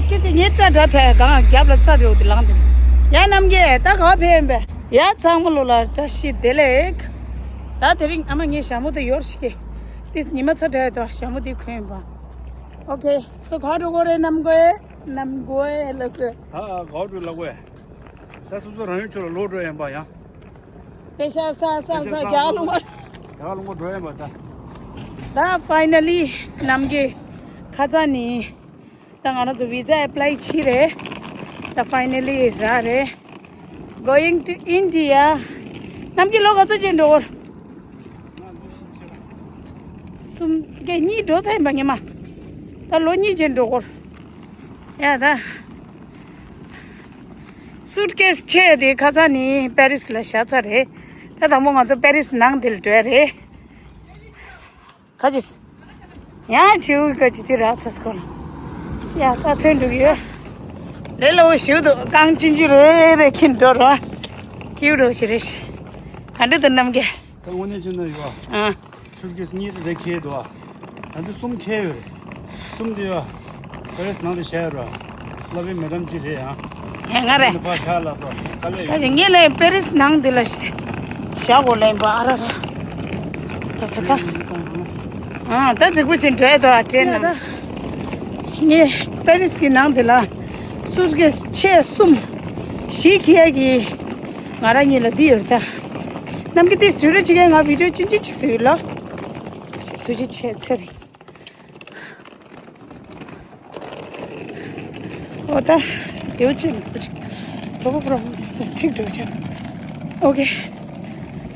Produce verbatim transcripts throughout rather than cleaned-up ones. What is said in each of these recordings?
ཁྱེད་ཀྱི་ཉེ་ཏྲ་འདྲ་ཁྲ་གང་རྒྱབ་ལ་རྩ་རེའུ་དེ་ལངས་ཏེ། ཡ་རྣམ་རྒྱལ་ད་ག་ཕེབས་པས། ཡ་ཚང་མ་ལོ་ལ་བཀྲ་ཤིས་བདེ་ལེགས། ད་དེ་རིང་ཨ་མ་ངའི་ཞྭ་མོ་དེ་ཡོར་ཤི་ཀེ། དེ་ཉི་མ་ཚ་དྲག་དོ་ཞྭ་མོ་དེ་གོན་པ། ཨོ་ཁེ། སོ་ག་འགྲོ་གོ་རེད་རྣམ་རྒྱལ། རྣམ་རྒྱལ་ལ་སོ། ད་ག་འགྲོ་ལ་གོ། ད་སོ་སོ་རང་ཡུལ་ཕྱོགས་ལ་ལོག་འགྲོ་ཡིན་པ་ཡང་། པེ་ཤ་ས་ས་ས་རྒྱ་ལུང་མ། རྒྱ་ལུང་མ་འགྲོ་ཡིན་པ་ད། ད་ཕའི་ནལ་ལི་རྣམ་རྒྱལ་ཁ་ཚ་ནི། ད་ང་རང་ཚོ་བི་ཛ་ཨེ་པ་ལའི་བྱས་རེད། ད་ཕའི་ནལ་ལི་རག་རེད། Going to India. རྣམ་རྒྱལ་ལོ་ག་ཚོད་ཅིག་འགྲོ་གོ། གསུམ་བརྒྱད་གཉིས་འགྲོ་ཚར་ཡིན་པ་ངེས་མ། ད་ལོ་གཉིས་ཅིག་འགྲོ་གོ། ཡ་ད། སུཊ་ཀེས་ཆེ་དེ་ཁ་ཚ་ནི་པེ་རིས་ལ་བཞག་ཚར་རེད། ད་དང་པོ་ང་ཚོ་པེ་རིས་ནང་དེ་ལ་འགྲོ་ཡ་རེད། ཁ་ཅིག་ཡང་བྱིའུ་ཁ་ཅིག་དེ་རག་ཚར་སྐོར། ཡ་ད་ཐོན་འགྲོ་གི་ཡོད། ལེ་ལོ་བྱིའུ་འདུག་རྐང་ཅིན་ཅི་རེ་རེ་ཁྱིན་འགྲོ་རོགས། ཁྱིའུ་འགྲོ་ཞིག་རེ་ཞིག་ག་འདྲ་འདུག་རྣམ་རྒྱལ། ད་དངོས་གནས་ཅི་འདྲ་ཡོད། ཨ། ཤུར་གིས་གཉིས་རེ་ཁེལ་འདུག་ཨ། ད་འདི་གསུམ་ཁེལ་ཡོད་རེད། གསུམ་འདི་ཡོད། པེ་རིས་ནང་དུ་བཞག་ཡོད་ར། ལབ་པའི་མེ་ཌམ་ཅི་རེད་ཨ། ཡ་ང་རེད། ཕ་ཤ་ལ་སོ་དཀའ་ལས་ད་ཡོད། ངས་ལས་པེ་རིས་ནང་འདི་ལ་བཞག་དགོས་ལན་པ་ཨ་ར་ར། ད་ད་ད། ཨ་ད་རྫིག་པོ་ཅིག་འགྲོ་ཡ་ད་ཨ་ཏྲེན་ནང་། ངས་པེ་རིས་ཀྱི་ནང་འདི་ལ་སུཊ་ཀེས་ཆེ་གསུམ་བཞི་ཁེལ་ཡ་གི། ང་རང་གཉིས་ལ་འདི་ཡོད་ད། རྣམ་རྒྱལ་དེ་དུས་རེ་ཅིག་གས་ང་བི་ཌིའོ་ཅུང་ཅིག་ཅིག་བཟོས་ཡོད་ལ། ཐུགས་རྗེ་ཆེ་ཚེ་རིང་། ཨོ་ད། དེའུ་ཅིག་འདུག་ཅིག་ཐོ་བོ་པོ་རོ་ཐིག་འགྲོ་ཆེ་སོང་། ཨོ་ཁེ།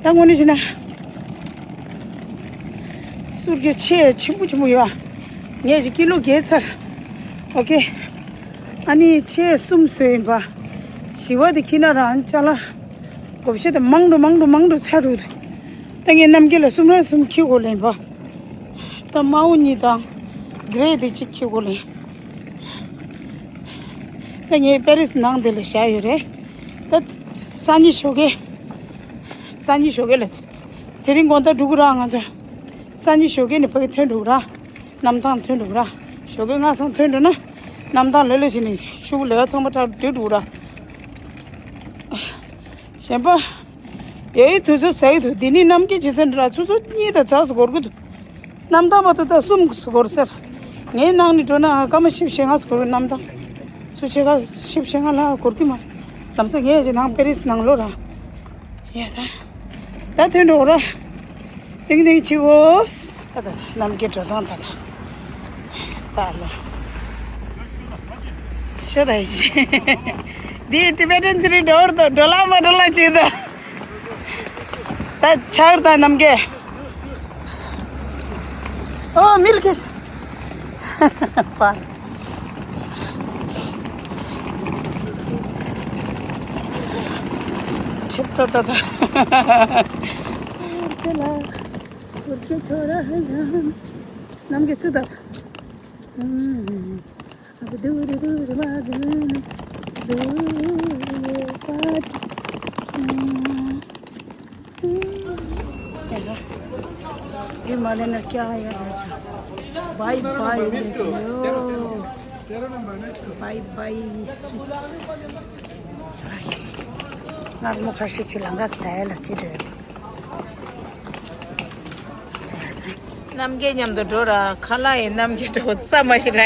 ད་དངོས་གནས་བྱས་ན། སུཊ་ཀེས་ཆེ་ཆེན་པོ་ཆེན་པོ་ཡོད་ཨ། ངས་ཅིག་ཀི་ལོ་བརྒལ་ཚར། ཨོ་ཁེ། ཨ་ནི་ཆེ་གསུམ་བཟོས་ཡིན་པ། བཞི་བ་དེ་ཁྱི་ན་རང་ཅ་ལག་བགོ་བཤའ་དེ་མང་དུ་མང་དུ་མང་དུ་ཆགས་འགྲོ་འདུག་ད་ངས་རྣམ་རྒྱལ་ལ་གསུམ་ར་གསུམ་ཁྱེར་དགོས་ལེན་པ། ད་དམར་པོ་གཉིས་དང་། གྷི་རེ་དེ་གཅིག་ཁྱེར་དགོས་ལེན། ད་ངས་པེ་རིས་ནང་དེ་ལ་བཞག་ཡོད་རེད། ད་སང་ཉིན་ཞོགས་ཀས། སང་ཉིན་ཞོགས་ཀས་ལ། དེ་རིང་དགོང་དག་འགྲོ་གི་ར་ང་ཚོ། སང་ཉིན་ཞོགས་ཀས་ནས་ཕ་གི་ཐོན་འགྲོ་གི་ར། གནམ་ཐང་ཐོན་འགྲོ་གི་ར། ཞོགས་ཀས་སྔ་སང་ཐོན་འགྲོ་ན། གནམ་ཐང་ལ་ལ་བྱས་ནས་ཤུགས་ལས་ཀ་ཚང་མ་ཁྲ་འགྲིག་འགྲོ་གི་ར། གཞན་པ། ཡའི་དུས་ཚོད་ཟ་ཡི་འདུག་འདི་ནི་གནམ་གྱི་ཇི་ཚན་འདྲ་ཆུ་ཚོད་གཉིས་དང་ཚགས་སུ་འགོར་གི་འདུག་གནམ་ཐང་བར་དུ་ད་གསུམ་སུ་འགོར་ཟེར། ངའི་ནང་ནས་འགྲོ་ན་སྐར་མ་བཞི་བཅུ་ཞེ་ལྔ་སུ་འགོར་གི་གནམ་ཐང་། སུ་ཆེ་ཁ་བཞི་བཅུ་ཞེ་ལྔ་ལྷག་འགོར་གི་མ། ལམ་སང་ངས་ཀྱི་ནང་པེ་རིས་ནང་ལོགས་ར། ཡ་ད། ད་ཐོན་འགྲོ་ར། ཏིང་ཏིང་ཆི་གོ། ད་ད་ད་གནམ་གྱི་འགྲོ་སྟངས་ད་ད། ད་ལོ། ཤོད་ད་ཡི། འདི་ཊི་བེ་ཊན་ཚི་རི་འགྲོ་བར་དོ་འགྲོ་ལ་མ་འགྲོ་ལ་ཅི་དོ། ད་ཆར་ད་གནམ་གྱི། ཨོ་མིལ་ཁེས། པ། ཁྲིད་ད་ད་ད། ཁྱེད་ལ། ཁྱེད་ཁྱོད་ར་ཧ་ཡང་། གནམ་གྱི་ཚུལ་ད། ཨུམ། ཨ་བུ་དུ་རུ་དུ་རུ་མ་གུ་ནུ། དུ་རུ་པ། ཨུམ། ये मारे ना क्या आया राजा। बाय बाय देखियो। Bye bye sweets. ང་མོ་ཁ་ཤས་ཅིག་ལ་ང་ཟས་ལ་ཀི་འདྲ། རྣམ་རྒྱལ་མཉམ་དུ་འགྲོ་ར་ཁ་ལག་ཡི་རྣམ་རྒྱལ་འགྲོ་རྩ་མ་ཤི་ར།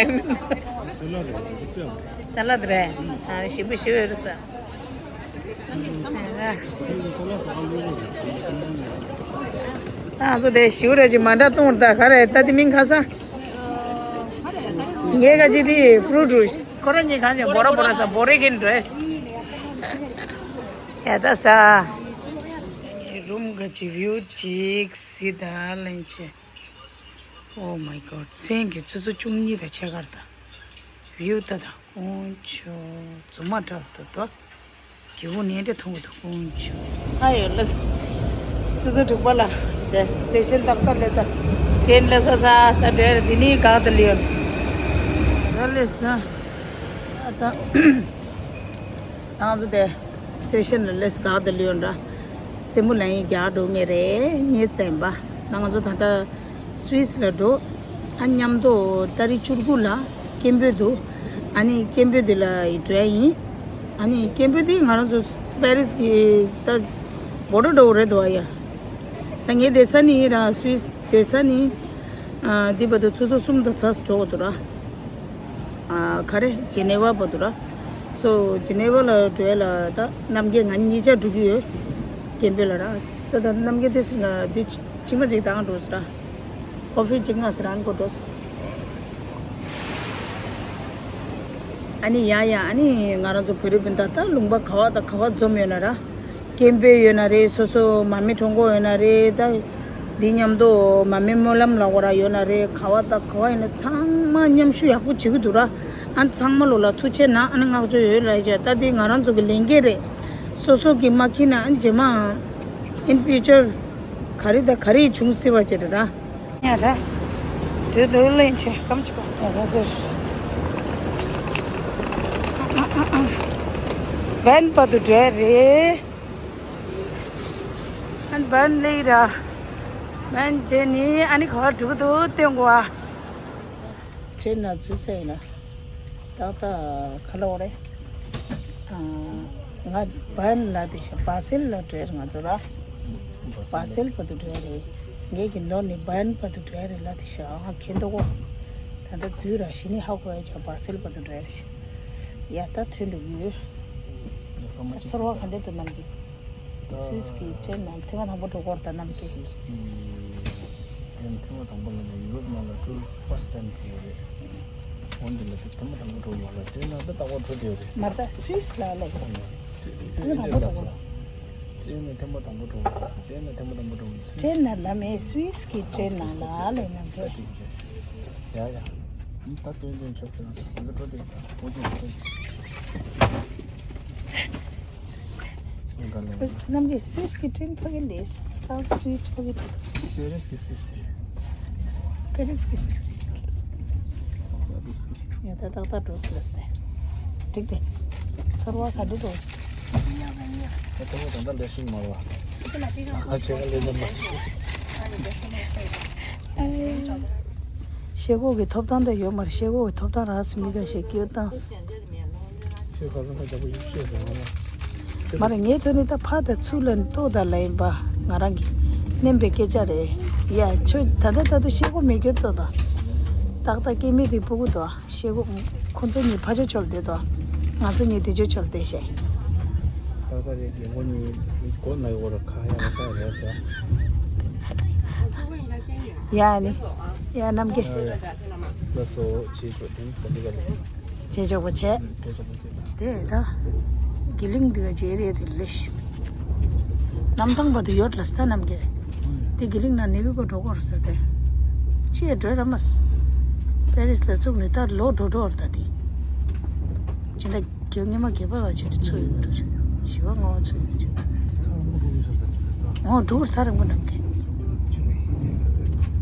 ས་ལ་དེ་རེད། ཞིམ་པོ་ཞིག་ཡོད་རེད་ས། ང་ཚོ་དེ་ཞུ་ར་ཅིག་མ་འདྲ་གཏོང་ར་ད་ག་རེད་ད་དེ་མིང་ཁ་ས། ངས་ག་ཅི་དེ་ཕུ་རུ་ཀྲུ་ཁོ་ར་ཉིད་གང་ཅི་བོ་ར་བོ་ར་ས་བོ་རེ་གིན་འགྲོ། ཡ་ད་ས། རུམ་ག་ཅི་བིའུ་ཅིག་སི་ད་ལེན་ཆེ། Oh my god. མཚན་གྱི་ཆུ་ཚོད་བཅུ་གཉིས་དང་ཕྱེད་ཀར་ད། བིའུ་ད་ད་ཀོང་ཆོ། རྫུན་མ་འདྲ་ད་དོ། སྒེའུ་ཁུང་ནས་འདྲ་མཐོང་གི་འདུག་ཀོང་ཆོ། ཨ་ཡོ་ལ། ཆུ་ཚོད་དྲུག་པ་ལ། དེ་སི་ཊེ་ཤན་ཏག་ཏག་སླེབས་ཚར། ཊེན་སླེབས་ཚར་ཚར་ད་འདྲ་དེ་ནི་ག་ད་ལི་ཡོད། ད་སླེབས་ན། ཨ་ད། ང་ཚོ་དེ་སི་ཊེ་ཤན་ལ་སླེབས་ག་དེ་ལུས་འདྲ། རྩེད་མོ་ལེན་ཡིན་རྒྱག་འགྲོ་ངེས་རེད་ངས་བཙན་པ། ད་ང་ཚོ་ད་ལྟ་སུད་སི་ལ་འགྲོ། ཨ་མཉམ་དུ་ཏ་རིག་བཅུ་དགུ་ལ་སྐད་འབོད་འདུག་ཨ་ནི་སྐད་འབོད་དེ་ལ་ཡི་འགྲོ་ཡ་ཡིན། ཨ་ནི་སྐད་འབོད་དེ་ང་རང་ཚོ་པེ་རིས་ཀྱི་ད་བོ་ཌར་འདྲ་བོ་རེད་འདུག་ཨ་ཡ། ད་ངའི་བསྡད་ས་ནི་ར་སུད་སི་བསྡད་ས་ནི་ཨ་འདི་བར་དུ་ཆུ་ཚོད་གསུམ་དང་ཚ་ས་འགྲོ་དགོས་འདུག་ར། ཨ་ག་རེ་ཇི་ནེ་ཝ་བར་དུ་ར། སོ་ཇི་ནེ་ཝ་ལ་འགྲོ་ཡ་ལ་ད་རྣམ་རྒྱལ་ང་གཉིས་ཆ་འགྲོ་གི་ཡོད། སྐད་འབོད་ལ་ར། ད་ད་རྣམ་རྒྱལ་དེ་སི་ང་འདི་ཕྱི་མ་ཅིག་བཏང་འགྲོ་ཟེར་ར། ཀོ་ཧྥི་གཅིག་མངགས་ཟེར་ཨ་ནི་ཁོ་འགྲོ་སོང་། ཨ་ནི་ཡ་ཡ་ཨ་ནི་ང་རང་ཚོ་བོད་རིགས་སྤུན་ཟླ་ད་ལུང་པ་ག་བ་དང་ག་བ་འཛོམས་ཡོད་ན་ར། སྐད་འབོད་ཡོད་ན་རེད། སོ་སོ་མ་རྨོས་གྲོད་ཁོག་ཡོད་ན་རེད། ད་འདི་མཉམ་དུ་མ་རྨོས་སྨོན་ལམ་ལབ་དགོས་ར་ཡོད་ན་རེད། ག་བ་དང་ག་བ་ཡིན་ན་ཚང་མ་མཉམ་ཞུགས་ཡག་པོ་བྱེད་ཀྱི་འདུག་ར། ཨ་ནི་ཚང་མ་ལོ་ལ་ཐུགས་རྗེ་གནང་། ཨ་ནི་བསྔགས་བརྗོད་ཡོད་ལ་ཡ། ད་འདི་ང་རང་ཚོ་གི་ལས་འགན་རེད། སོ་སོ་གི་མ་འཁྱེར་ན་ཨ་ནི་རྗེས་མ་in future ག་རེ་དང་ག་རེ་བྱུང་སྲིད་པ་བྱེད་འགྲོ་ར། ཡ་ད། དུས་དུ་ལེན་ཆེ་སྐམ་ཆེ་པ་ཡ་ད་ཟེར། བན་བར་དུ་འགྲོ་ཡ་རེད། ཨན་བན་ལེ་ར། བན་ཇེ་ནི་ཨ་ནི་ག་བར་འགྲོ་གི་འདུག་སྟོན་དགོས་ཨ། ཁྲེན་ན་འཛུལ་ཚར་ཡིན་ན། ཏག་ཏག་ག་ལ་འོ་རེད། ང་བན་ལ་དེ་ཤ་བ་སེལ་ལ་འགྲོ་ཡ་རེད་ང་ཚོ་ར། བ་སེལ་བར་དུ་འགྲོ་ཡ་རེད། ངེད་ཀྱི་ནོར་ནི་བན་བར་དུ་འགྲོ་ཡ་རེད་ལ་དེ་ཤ་ཨ་ཁེ་འདུག་གོ། ད་ལྟ་འཛུལ་ར་ཤི་ནི་ཧ་གོ་ཡ་ཆ་བ་སེལ་བར་དུ་འགྲོ་ཡ་རེད་ཤ། ཡ་ད་ཐོན་འགྲོ་གི་ཡོད། ད་ཚོར་བ་ག་འདྲ་འདུག་རྣམ་གྱི། ད་སུད་སི་གི་ཊེན་ནང་ཐེངས་མ་དང་པོ་འགྲོ་གི་ཡོད་རེད་ད་རྣམ་གྱི། སུད་སི་གི་ཊེན་ཐེངས་མ་དང་པོ་ལ་ནི་ཡུ་རོབ་ནང་ལ་ཊུར་ཕར་སི་ཊེམ་འགྲོ་གི་རེད། འོན་ཏེ་ལ་ཐེངས་མ་དང་པོ་འགྲོ་གི་མ་རེད། དེ་ནང་ད་ལྟ་བ་འགྲོ་བསྡད་ཡོད་རེད། མ་རེད་ད་སུད་སི་ལ་ལས། ཐེངས་མ་དང་པོ་འགྲོ་གི་རེད། དེ་ནས་ཐེངས་མ་དང་པོ་འགྲོ་གི་རེད། དེ་ནས་ཐེངས་མ་དང་པོ་འགྲོ་གི་རེད། ཊེན་ནང་ལ་མེད་སུད་སི་གི་ཊེན་ནང་ལ་ལས་རྣམ་གྱི། ཡ་ཡ། ད་ཐོན་ཐོན་ཆོག་གི་རེད། ང་ཚོ་འགྲོ་བསྡད་ཡོད་ད། འོ་ཅོ་འོ་ཅོ། རྣམ་གྱི་སུད་སི་གི་ཊེན་ཕ་གི་ལས། ད་སུད་སི་ཕ་གི་ཊེན། པེ་རིས་གི་སུད་སི་རེད། པེ་རིས་གི་སུད་སི། ཡ་ད་ཏག་ཏག་འགྲོ་སི་ལ་སི་ནས། འགྲིག་སྟེ། ཚོར་བ་ག་འདྲ་འགྲོ། ད་ཐོག་མ་ད་ལྟ་ལས་ཤིག་མ་རེད་བ། ད་ཆེ་ག་ལས་ད་མ། ཤེལ་སྒོ་གི་ཐོབ་ཐང་དེ་ཡོད་མ་རེད། ཤེལ་སྒོ་གི་ཐོབ་ཐང་རག་སི་མི་ག་ཞིག་སྐྱོད་བཏང་། ཁྱོད་ཁ་སང་ཁ་རྒྱག་པོ་ཡོད་ཤེས་སོང་ང་ལ། མ་རེད་ངའི་ཐོག་ནས་ད་ཕ་དང་ཚུར་ལ་ལྟོ་དང་ལ་ཡིན་པ་ང་རང་གི་མནན་པའི་སྐད་ཆ་རེད། ཡ་ཁྱོད་ད་ལྟ་ད་དུ་ཤེལ་སྒོ་མེད་ཁྱོད་ལྟོ་དང་། ཏག་ཏག་སྐྱེ་མེད་དེ་སྤུ་གུ་དང་ཤེལ་སྒོ་ཁོ་ཚོ་གཉིས་ཕ་ཆོ་ཆོལ་དེ་དང་ང་ཚོ་གཉིས་དེ་ཆོ་ཆོལ་དེ་བཤད། ཏག་ཏག་རེད། རྒན་གོག་གཉིས་མགོ་ན་ཡོད་ར་ཁ་ཡ་ལ་ཁ་རེད་ཟེར། ཡ་ནི་ཡ་རྣམ་རྒྱལ། ལ་སོ་ཆེ་ཆོ་དེ་ནི་ག་འདི་ག་ལ། བྱེད་ཆོག་པོ་བྱས། དེ་ད། དགེ་ལིང་འདི་ག་བྱེད་རེད་དེ་ལེ་ཤི། གནམ་ཐང་བར་དུ་ཡོད་ལ་སྟ་རྣམ་རྒྱལ། དེ་དགེ་ལིང་ན་ནི་བི་གོ་འགྲོ་གོ་ར་ས་དེ། ཅི་ཡ་འགྲོ་ར་མ་སི། པེ་རིས་ལ་བཙུགས་ནས་ད་ལོ་འགྲོ་འགྲོ་ར་ད་དེ། ཅི་ད་རྒྱུ་ངེས་མ་རྒྱལ་པ་ག་ཆེད་དུ་ཚུ་ཡོད་འགྲོ་རེད། ཞི་བ་ངོ་བ་ཚུ་ཡོད་ཅིག་ངོ་འགྲོ་ཐ་རིང་པོ་རྣམ་རྒྱལ།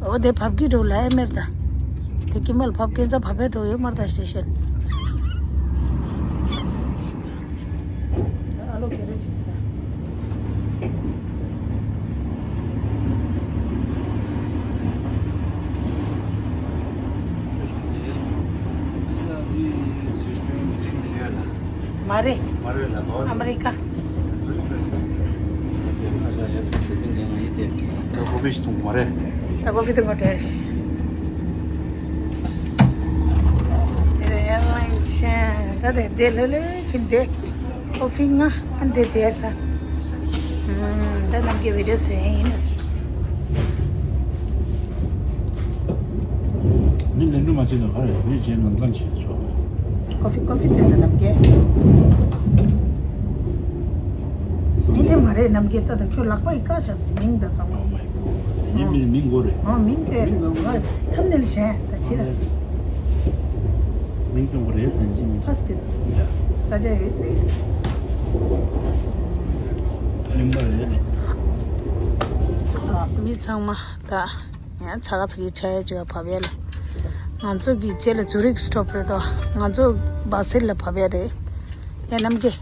འོ་དེ་བབ་ཀྱི་འགྲོ་ལ་ཨེ་མེར་ད། དེ་ཀི་མལ་བབ་ཀན་ས་བབ་པའི་འགྲོ་ཡོད་མར་ད་ཤེས་ཤེས། ཨ་ལོ་ཁེ་རེ་ཅིག་ས། མ་རེད། མ་རེད་ལ་ལོ། ཨ་མ་རི་ཀ། ད་ཀོ་ཕི་ཞིག་འཐུང་མ་རེད། ད་ཀོ་ཕི་འཐུང་མ་རེད། ད་ཀོ་ཕི་འཐུང་མ་རེད། དེ་ཡར་ལངས་ཕྱིན་ད་དེ་དེ་ལྷོད་ལྷོད་ཕྱིན་དེ་ཀོ་ཕི་ང་ཨ་འདི་དེར་ལ། ད་རྣམ་རྒྱལ་བི་ཌིའོ་བཟོས་ཡིན། ནི་ལན་འགྲོ་མ་བྱེད་ན་ག་རེ་ནི་རྗེས་ནམ་ཚང་བྱེད་ཆོག་ཀོ་ཕི་ཀོ་ཕི་དེ་ད་རྣམ་རྒྱལ། མི་དེ་མ་རེད་རྣམ་རྒྱལ། ད་ད་ཁྱོད་ལག་པ་ཡི་བཀག་བཞག་སི་མིང་ད་ཚང་མ། མིང་མིང་མིང་གོ་རེད། ཨོ་མིང་དེ་ཨོ་ཐམ་ནེལ་གཞན་ད་ཅི་ད། མིང་སྟོན་གོ་རེད་ཟེར་གྱིན། ཕ་སི་ཀི་ད། ཡ། ས་ཆ་ཡོད་ཟེར། གླིང་པ་རེད། ཨ་མི་ཚང་མ་ད་ཡང་ཚ་ག་ཚ་གི་ཆ་ཡ་ཅིག་བབས་ཡ་ལ། ང་ཚོ་གི་རྗེས་ལ་ཛུ་རིག་སི་ཊོབ་རེད་དོ། ང་ཚོ་བ་སིལ་ལ་བབས་ཡ་རེད། ཡ་རྣམ་རྒྱལ།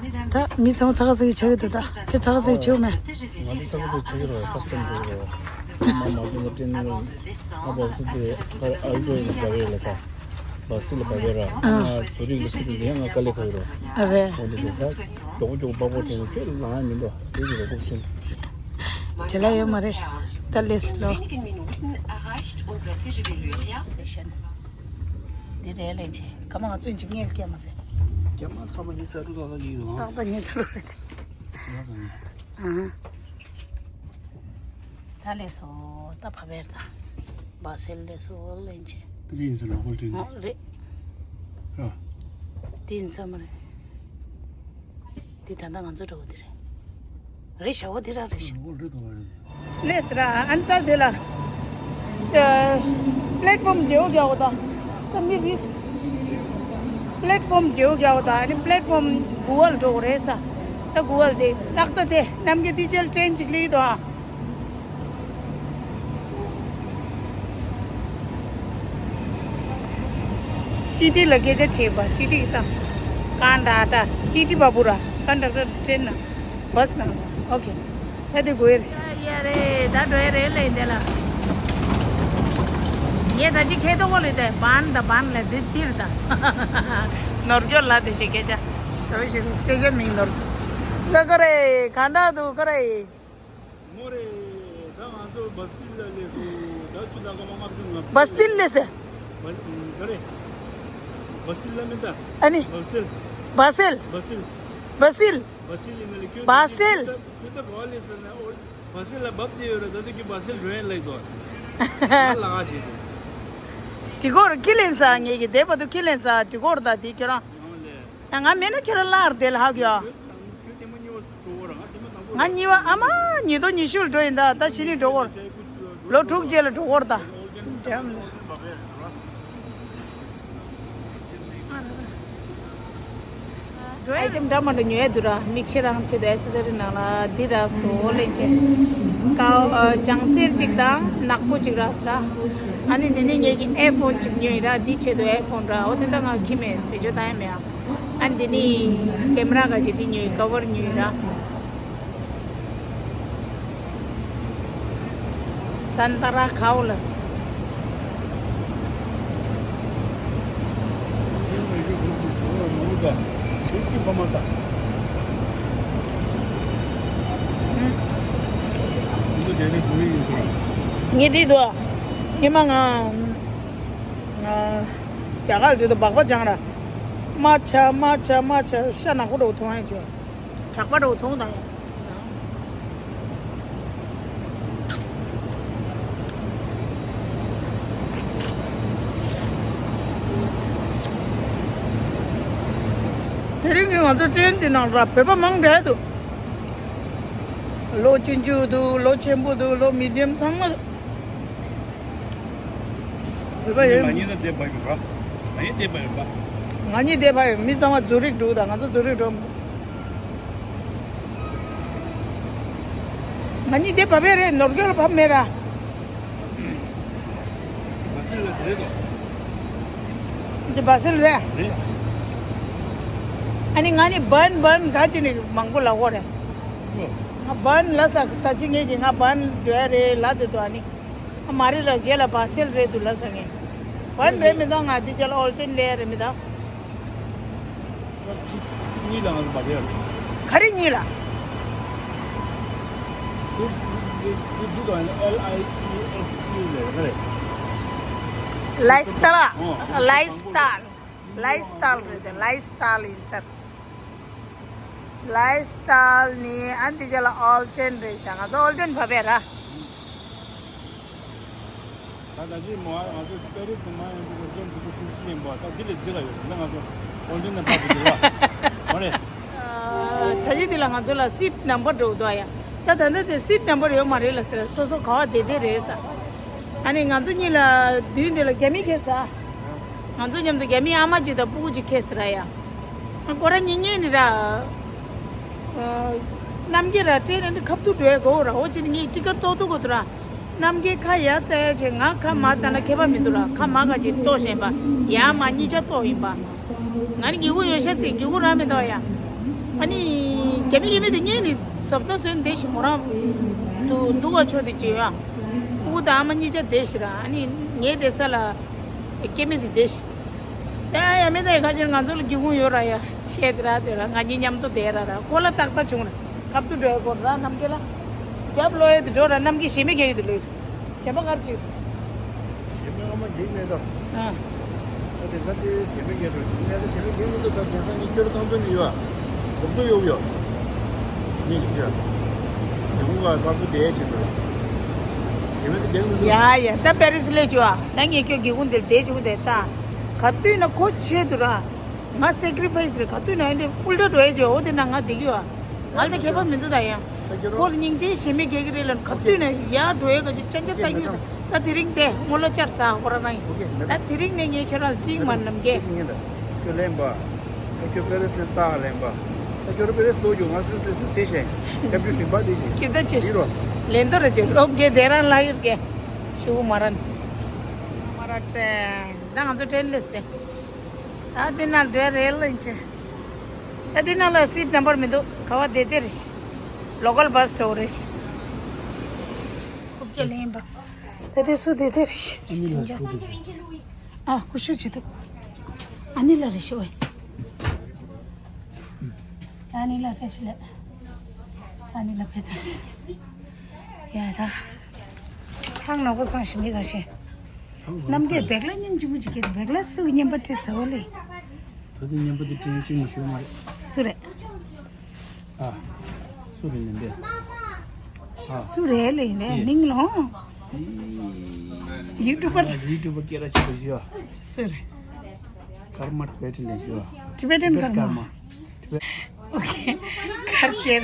ད་མི་ཚང་མ་ཚ་ག་ཚ་གི་ཆ་གི་འདུག་ད་ཁྱོད་ཚ་ག་ཚ་གི་ཆེའུ་མེད། ང་ཚོ་ཚ་ག་ཚ་གི་ཆ་གི་རོ་ཧོ་སི་ཊེལ་འགྲོ་གི་རོ། ང་མ་ཀུན་ལ་ཏྲེ་ནིང་ང་བབས་སུ་དེ་ཨར་ཨར་ཀོ་ཡིན་འདྲ་བའི་ལ་ས། བ་སི་ལ་བ་བེ་ར། ཨ། ང་ཟུ་རིག་ལ་ཁུ་རིག་ཡང་ང་དཀའ་ལས་ཁག་རོ། ཨ་རེད། འོ་འདི་ཚོ་ད་མགྱོགས་པོ་མགྱོགས་པོ་པག་པོ་དྲན་ཁྱོད་ལ་ཡང་མི་འདུག་དེ་གི་རོ་ཁུག་སོང་། དེ་ལ་ཡོད་མ་རེད། ད་ལས་སི་ལོ། སི་ཊེ་ཤན། འདི་རེད་ལན་ཆེ་ཁ་མ་ང་ཚོན་གྱི་ངེད་སྐྱེ་མ་ཟེར། རྒྱ་མ་ཁ་མ་ཉི་ཚ་རུ་ཏག་ཏག་ཡིན་རུང་། ཏག་ཏག་ཉི་ཚ་རུ་རེད། ང་ཚོ་ཡིན། ཨ། ད་ལས་སོ། ད་བ་བེར་ད། བ་སེལ་ལས་སོ་ལན་ཆེ། ད་དེ་ཡིན་ཟེར་ལོ་ཧོལ་ཏྲིན། ཨོ་རེད། ཨ། དེ་ཡིན་ས་མ་རེད། དེ་ད་ལྟ་ང་ཚོ་འགྲོ་གི་དེ་རེད། རེད་ཤ་བོ་དེ་ར་རེད་ཤ། ཧོལ་ཏྲིན་དུ་བ་རེད། ལས་ར་ཨན་ད་དེ་ལ། པླེ་ཊི་ཕོམ་རྗེའུ་རྒྱག་གོ་ད། ད་མི་རིས། པླེ་ཊི་ཕོམ་རྗེའུ་རྒྱག་གོ་ད་ཨ་ནི་པླེ་ཊི་ཕོམ་གུ་ཝལ་འགྲོ་གོ་རེད་ས། ད་གུ་ཝལ་དེ་ཏག་ཏག་དེ་རྣམ་རྒྱལ་དེ་ཅལ་ཊེན་ཅིག་ལི་དོ་ཨ། ཊི་ཊི་ལ་སྐད་ཆ་དྲིས་པ་ཊི་ཊི་གི་ཏག་ས། ཀན་ཌག་ཊར་ཊི་ཊི་བ་བུ་ར་ཀན་ཌག་ཊར་ཊེན་ན། བས་ནང་ཨོ་ཁེ། ད་དེ་དགོས་རེད། ཡ་རེད་ད་འགྲོ་ཡ་རེད་ལེ་འདི་ལ། ངས་ད་ཅི་ཁེ་ཏོ་གོ་ལེ་དེ་བན་ད་བན་ལེ་དེ་ཏིར་ད། ནོར་འགྱོ་ལ་དེ་ཞེ་སྐད་ཆ། འགྲོ་ཡ་ཞེ་སི་ཊེ་ཤན་མིང་ནོར། ད་ག་རེ་ག་འདྲ་འདུག་ག་རེ། མོ་རེད། ད་ང་ཚོ་སྦ་སི་ཏིལ་ལ་སླེབས་སོང་། ད་ཆུ་ཚོད་སྐར་མ་ལྔ་བཅུ་ང་། སྦ་སི་ཏིལ་སླེབས་སོང་། སྦ་ག་རེ། སྦ་སི་ཏིལ་ལ་མིན་ད། ཨ་ནི། སྦ་སིལ། སྦ་སིལ། སྦ་སིལ། སྦ་སིལ། སྦ་སིལ་ཡིན་ན་ལེ་ཁྱོད། སྦ་སིལ། ཁྱོད་ད་ཁྱོད་ད་ག་བ་སླེབས་སོང་ན་ཨོ། སྦ་སིལ་ལ་བབས་བསྡད་ཡོད་རེད། ད་ལྟ་ཁྱོད་སྦ་སིལ་འགྲོ་ཡིན་ལབ་འདུག་ང་ལ་ཁ་བྱེད་འདུག་དྲི་གོར་ཁྱི་ལེན་ས་ངེད་ཀྱི་བསྡད་པ་དུ་ཁྱི་ལེན་ས་དྲི་གོར་ད་དེ་ཁྱོད་རང་། ཡང་ལས། ཡང་ང་མེད་ན་ཁྱོད་རང་ལར་བསྡད་ལ་ཧ་གོ་ཡ། ཁྱོད་ཁྱོད་དེ་མ་གཉིས་པ་འགྲོ་གོ་ར་ང་དེ་མ་དང་པོ། ང་གཉིས་པ་ཨ་མ་གཉིས་ཐོག་ཉི་ཤུ་ལ་འགྲོ་ཡིན་ད་ད་ཕྱི་ནས་འགྲོ་གོར། ལོ་དྲུག་རྗེས་ལ་འགྲོ་གོར་ད། འགྲམ་ལ། ཨའི་ཊེམ་འདྲ་མི་འདྲ་ཉོ་ཡ་འདུག་ར། མིག་ཤེལ་རང་ཆེད་དུ་ཨེ་སེ་སི་རི་ནང་ལ་འདི་ར་སོ་ལེན་ཆེ། ཀའོ་ཨ་ལྗང་སེར་གཅིག་དང་ནག་པོ་གཅིག་ར་སི་ར། ཨ་ནི་འདི་ནི་ངེད་ཀྱི་ཨེ་ཕོན་གཅིག་ཉོས་ཡིན་ར། འདི་ཆེད་དུ་ཨེ་ཕོན་ར། འོ་དེ་ད་ང་ཁྱི་མེད་བེད་སྤྱོད་བཏང་ཡ་མེད་ཨ། ཨ་འདི་ནི་ཀེམ་ར་ག་ཅིག་འདི་ཉོས་ཡིན་ཀ་བར་ཉོས་ཡིན་ར། སན་ཏ་ར་ཁའོ་ལ། ངས་བྲིས་འདུག་ཉི་མ་ང་ང་རྒྱ་གར་དུས་དུ་སྦག་སྦག་སྦྱངས་ར། མ་ཆ་མ་ཆ་མ་ཆ་ཤ་ནག་པོ་འདྲ་བོ་མཐོང་ཡ་བྱུང་། དྲག་པ་འདྲ་བོ་མཐོང་དང་ཡ། དེ་རིང་གི་ང་ཚོ་ཊེན་འདི་ནང་ལ་བོད་པ་མང་དྲགས་འདུག་ལོ་ཆུང་ཆུང་འདུག་ལོ་ཆེན་པོ་འདུག་ལོ་མི་ཌི་ཡམ་ཚང་མ་འདུག་བོད་པ་ཡོད། ང་གཉིས་ད་བསྡད་པ་ཡོད་ར། ང་གཉིས་བསྡད་པ་ཡོད། ང་གཉིས་བསྡད་པ་ཡོད། མི་ཚང་མ་ཛུ་རིག་འགྲོ་དང་ང་ཚོ་ཛུ་རིག་འགྲོ། ང་གཉིས་བསྡད་པ་བས་རེད། ནོར་རྒྱ་ལ་བབས་མེད་ར། བ་སིལ་ལ་དེ་རེད་དོ། འདི་བ་སིལ་རེད། རེད། ཨ་ནི་ང་ནི་བན་བན་ག་ཅི་ནི་མང་པོ་ལ་གོ་རེད། ཨོ། ང་བན་ལ་ས་ད་ཅི་ངེད་ཀྱི་ང་བན་འགྲོ་ཡ་རེད་ལ་དེ་དོ་ཨ་ནི། ཨ་མ་རེད་ལ་རྗེས་ལ་བ་སིལ་རེད་འདུག་ལ་ས་ངས། བན་རེད་མི་འདུག་ང་འདི་རྗེས་ལ་ཨོལ་ཊན་ལེ་རེད་མི་འདུག་གཉིས་ལ་ང་ཚོ་མ་བསྡད་ཡ་རེད། ག་རེ་གཉིས་ལ། དེ་དེ་དེ་དེ་དང་ཨེལ་ཨའི་ཨི་ཨེས་ཊི་ལབ་ཡ་ག་རེ། ལའི་སི་ཊལ། ཨོ། ལའི་སི་ཊལ། ལའི་སི་ཊལ་རེད་ཟེར། ལའི་སི་ཊལ་ཡིན་ཟེར། ལའི་སི་ཊལ་ནི་ཨ་འདི་ཅག་ལ་ཨོལ་ཊན་རེད་ཤག་ང་ཚོ་ཨོལ་ཊན་བབས་པས་ར། ད་ད་ཅི་མོ་ཨ་ང་ཚོ་པེ་རིས་དུ་མ་ཡོང་དུས་ཅོན་ཚིག་པོ་ཤུགས་ཤིག་ཡིན་པ་ད་འདི་ལས་རྫི་ལ་ཡོད་ད་ང་ཚོ་ཨོལ་ཊན་ནས་ཕར་དུ་འགྱུར་བ་མ་རེད། ད་ཅི་འདི་ལ་ང་ཚོ་ལ་སིཊ་ནམ་བར་འགྲོ་འདུག་ཡ། ད་ད་ལྟ་དེ་སིཊ་ནམ་བར་ཡོད་མ་རེད་ལ་ཟེར། སོ་སོ་ག་བ་བསྡད་བསྡད་རེད་ས། ཨ་ནི་ང་ཚོ་གཉིས་ལ་མདུན་དེ་ལ་རྒྱ་མི་ཁེལ་ས། ང་ཚོ་མཉམ་དུ་རྒྱ་མིའི་ཨ་མ་གཅིག་དང་སྤུ་གུ་གཅིག་ཁེལ་ས་ར་ཡ། ཨ་ཁོ་རང་གཉིས་གཉིས་ནི་ར། ཨ་གནམ་རྒྱུད་ར་ཊེན་ནི་ཁ་ཐུག་འགྲོ་ཡ་གོ་ར་ཧོ་ཅི་ནི་ངས་ཊི་ཀེཊ་ཏོག་ཏོག་གོ་ཏུ་ར། གནམ་རྒྱུད་ཁ་ཡར་བལྟས་བྱས་ང་ཁ་མར་བལྟས་ན་ཁྱད་པར་མི་འདུག་ར། ཁ་མར་ག་ཅིག་ཏོག་བཞིན་པ་ཡར་མར་གཉིས་ཆ་ཏོག་ཡིན་པ། ང་ནི་སྒྱུ་གུ་ཡོད་ཤ་ཚིག་སྒྱུ་གུ་ར་མི་འདུག་ཡ། ཨ་ནི་རྒྱ་མི་རྒྱ་མི་དེ་གཉིས་ནི་ཟབ་ཏོ་བཟོས་ནས་བསྡད་ཤི་མོ་རང་དུ་འདུག་ག་ཆོ་དེ་ཅི་ཡོད་ཡ། སྤུ་གུ་དང་ཨ་མ་གཉིས་ཆ་བསྡད་ཤི་ར། ཨ་ནི་ངའི་བསྡད་ས་ལ་སྐྱེ་མེད་དེ་བསྡད་ཤི། ཡ་ཡ་མི་ད་ཡ་ཁ་ཅིག་ང་ཚོ་ལ་སྒེའུ་ཁུང་ཡོད་ར་ཡ། ཆེ་དེ་ར་དེ་ར་ང་གཉིས་མཉམ་དུ་བསྡད་ར་ར་ཁོ་ལ་ཏག་ཏག་བྱུང་ར། ཁབ་ཏུ་འགྲོ་ཡ་གོ་ར་རྣམ་རྒྱལ་ལ། རྒྱབ་ལོ་ཡ་དེ་འགྲོ་ར་རྣམ་རྒྱལ་ཞེ་མི་རྒྱག་གི་དུ་ལོས། གཞན་པ་གར་ཅིག་གཞན་པ་ཨ་མ་འགྱིག་མེད་ད། ཨ། ད་དེང་སང་དེ་གཞན་པ་རྒྱག་འགྲོ་གི་མེད་ད། གཞན་པ་རྒྱག་མི་འདུག་ད་དེང་སང་ངས་ཁྱོད་ར་རྐང་ཚོད་ནས་ཡོད་ཨ། གོམ་ཚོད་ཡོད་ཡོད། ངས་ཀྱི་ཡོད། དེ་ཁུང་ག་བར་དུ་བསྡད་བྱེད་འགྲོ། གཞན་པ་དེ་རྒྱག་མི་འདུག་ཡ་ཡ་ད་པེ་རི་སི་སླེབས་བྱུང་ཨ། ད་ངས་ཁྱོད་སྒེའུ་ཁུང་འདིར་བསྡད་བཅུག་དེ་ད། ག་དུས་ན་ཁོ་ཆེད་དུ་ར། ང་སེ་ཀི་རི་ཕ་ཡི་སི་རེད། ག་དུས་ན་ཨེ་འདྲ་ཨུལ་ཏྲ་འགྲོ་ཡས་བྱས་འོ་དེ་ན་ང་བསྡད་ཀྱི་ཡོད་ཨ། ང་ལ་ཁྱད་པར་མི་འདུག་ད་ཡ། ཁོར་སྙིང་རྗེ་ཞེ་མི་རྒྱག་གི་རེད་ལ་ག་དུས་ན་ཡར་འགྲོ་ཡས་ག་ཅི་ཅན་ཅ་ལྟ་གི་ཡོད་ད། ད་དེ་རིང་དེ་སྔོན་ལ་བཅར་ས་ཁོ་ར་རང་ཡིན། ད་དེ་རིང་ནས་ངས་ཁྱོད་རང་ལ་བཅིངས་མ་ནམ་རྒྱལ། ཁྱོད་ལེན་པ། ད་ཁྱོད་པེ་རེ་སི་ལེན་ཏག་ལེན་པ། ད་ཁྱོད་ར་པེ་རེ་སི་ལོ་རྒྱུ་ང་སུས་ལེ་སུས་དེ་བཞིན་སྐྱབས་འཇུ་ཞིང་པ་དེ་བཞིན་ཁྱེད་ད་ཆེ་ལེན་དོ་ར་ཆེ་ལོག་རྒྱལ་དེ་རང་ལ་ཡོད་རྒྱལ། ཞུ་མ་རན། མ་ར་ཏྲེན་ད་ང་ཚོ་ཏྲེན་ལེ་སྟེ། ད་འདི་ན་འདྲ་རེད་ལ་ཡིན་ཆེ། ད་འདི་ན་ལ་སིཊ་ནམ་བར་མི་འདུག་ག་བ་བསྡད་དེ་རེད། ལོ་ཀལ་བྷ་སི་འགྲོ་རེད། ཁུག་ཀྱ་ལེན་པ། ད་དེ་སུ་བསྡད་དེ་རེད། ཨ་ནི་ལ་སྐུ་ཤོད་བྱེད་འདུག་ཨ་ནི་ལ་རེད་ཤོད། ཨ་ནི་ལ་རེད་ཤི་ལ། ཨ་ནི་ལ་ཕེ་ཚར་ཤི། ཡ་ད། ཧང་ནོ་གོ་སང་ཞི་མི་ག་ཤེ། རྣམ་རྒྱལ་བེག་ལ་སྙིང་རྗེ་མོ་ཅིག་སྐྱེས་ཏེ་བེག་ལ་སུ་གི་བརྙན་པར་སྤྲད་ཟེར་བ་ལེ། ད་དུང་བརྙན་པར་དེ་སྤྲད་ཅིག་མ་ཞུ་མ་རེད། སུ་རེད། ཨ། སུ་རེད་ནན་པས། ཨ། སུ་རེད་ལེ་ནས་ཡེ། མིང་ལོང་། ཡུ་ཊུབ་པར། ཡུ་ཊུབ་པར་སྐད་ར་ཆེ་པོ་ཞུ་ཡ། སུ་རེད། ཀརྨ་ཊི་བེ་ཊན་ལས་ཞུ་ཡ། ཊི་བེ་ཊན་ཀརྨ། ཀརྨ། ཊི་བེ། ཨོ་ཁེ། གར་ཆེ།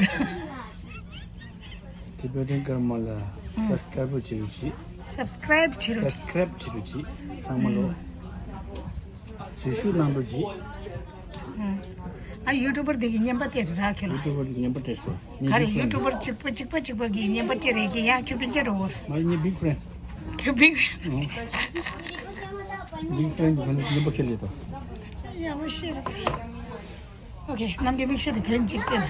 ཊི་བེ་ཊན་ཀརྨ་ལ་ཨ། སབ་སི་ཀ་རེབ་བྱེད་རོགས་གྱིས། སབ་སི་ཀ་རེབ་བྱེད་རོགས། སབ་སི་ཀ་རེབ་བྱེད་རོགས་གྱིས་ཚང་མ་ལོ། ཨ། གཟིགས་ཞིབ་གནང་རོགས་གྱིས། ཨ། ཡུ་ཊུབ་པར་དེ་གི་བརྙན་པར་སྤྲད་ར་ཁྱོད་ལ། ཡུ་ཊུབ་པར་གྱི་བརྙན་པར་སྤྲད་སོང་། ག་རེ་ཡུ་ཊུབ་པར་གཅིག་པ་གཅིག་པ་གཅིག་པ་གི་བརྙན་པར་སྤྲད་རེད་གི་ཡ་ཁྱོད་སྤུན་ཆ་རོ་བར། མ་ངའི་བིག་ཕྲེན། ཁྱོད་བིག་ཕྲེན། བིག་ཕྲེན་གྱི་ཁོ་ནི་བརྙན་པར་ཁྱེར་ལས་དང་། ཡག་པོ་ཤེས་རེད། ཨོ་ཁེ། རྣམ་རྒྱལ་མིག་ཤེལ་དེ་གན་གཅིག་སྟེར།